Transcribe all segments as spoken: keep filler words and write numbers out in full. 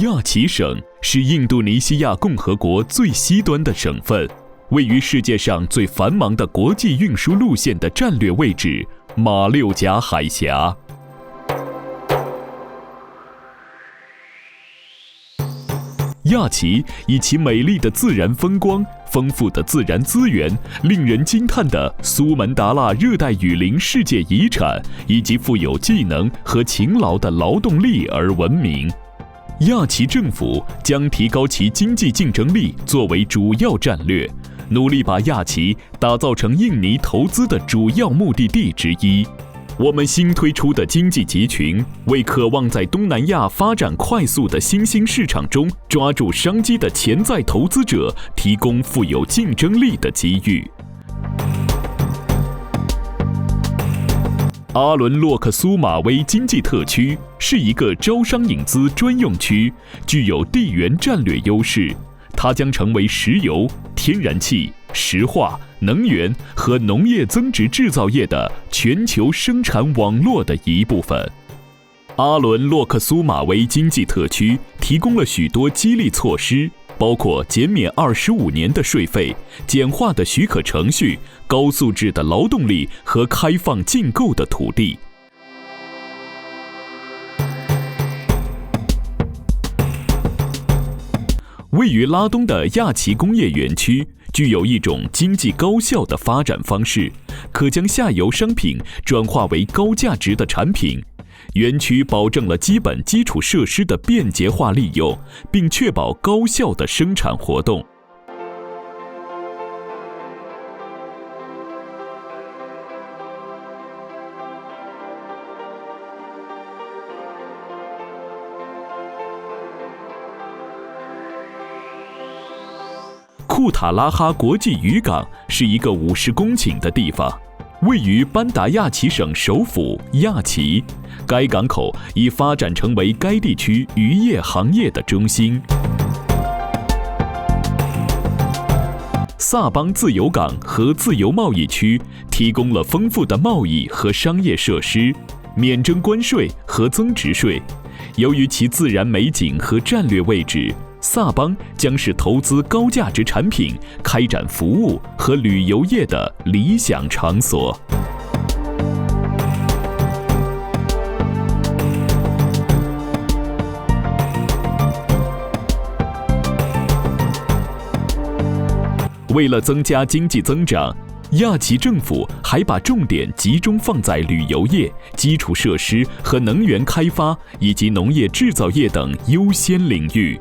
亚齐省是印度尼西亚共和国最西端的省份，位于世界上最繁忙的国际运输路线的战略位置——马六甲海峡。亚齐以其美丽的自然风光、丰富的自然资源、令人惊叹的苏门答腊热带雨林世界遗产，以及富有技能和勤劳的劳动力而闻名。亚齐政府将提高其经济竞争力作为主要战略，努力把亚齐打造成印尼投资的主要目的地之一。我们新推出的经济集群为渴望在东南亚发展快速的新兴市场中抓住商机的潜在投资者提供富有竞争力的机遇。阿伦洛克苏马威经济特区是一个招商引资专用区，具有地缘战略优势。它将成为石油、天然气、石化、能源和农业增值制造业的全球生产网络的一部分。阿伦洛克苏马威经济特区提供了许多激励措施，包括减免二十五年的税费、简化的许可程序、高素质的劳动力和开放进购的土地。位于拉东的亚齐工业园区具有一种经济高效的发展方式，可将下游商品转化为高价值的产品。园区保证了基本基础设施的便捷化利用，并确保高效的生产活动。库塔拉哈国际渔港是一个五十公顷的地方，位于班达亚齐省首府亚齐。该港口已发展成为该地区渔业行业的中心。萨邦自由港和自由贸易区提供了丰富的贸易和商业设施，免征关税和增值税。由于其自然美景和战略位置， 萨邦将是投资高价值产品、开展服务和旅游业的理想场所。为了增加经济增长，亚齐政府还把重点集中放在旅游业、基础设施和能源开发以及农业制造业等优先领域。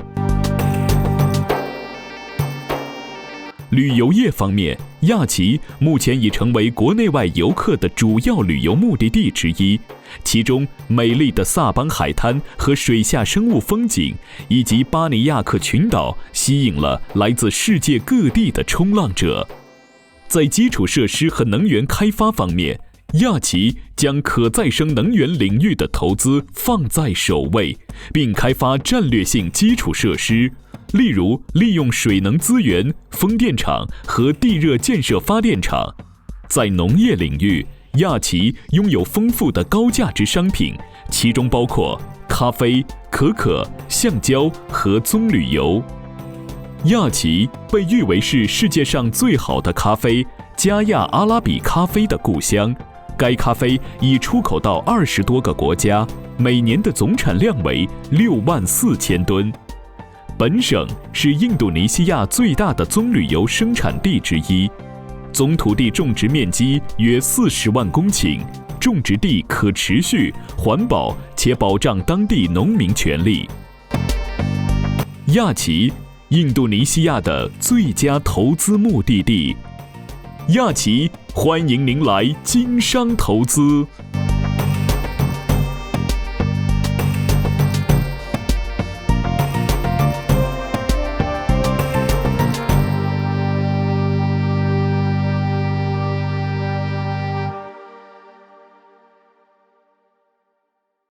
旅游业方面，亚齐目前已成为国内外游客的主要旅游目的地之一。其中，美丽的萨邦海滩和水下生物风景，以及巴尼亚克群岛，吸引了来自世界各地的冲浪者。 在基础设施和能源开发方面，亚齐将可再生能源领域的投资放在首位，并开发战略性基础设施，例如利用水能资源、风电场和地热建设发电厂。在农业领域，亚齐拥有丰富的高价值商品，其中包括咖啡、可可、橡胶和棕榈油。亚齐被誉为是世界上最好的咖啡——加亚阿拉比咖啡的故乡。该咖啡已出口到二十多个国家，每年的总产量为六万四千吨。本省是印度尼西亚最大的棕榈油生产地之一，总土地种植面积约四十万公顷，种植地可持续、环保且保障当地农民权利。 亚齐，印度尼西亚的最佳投资目的地。亚齐，欢迎您来经商投资。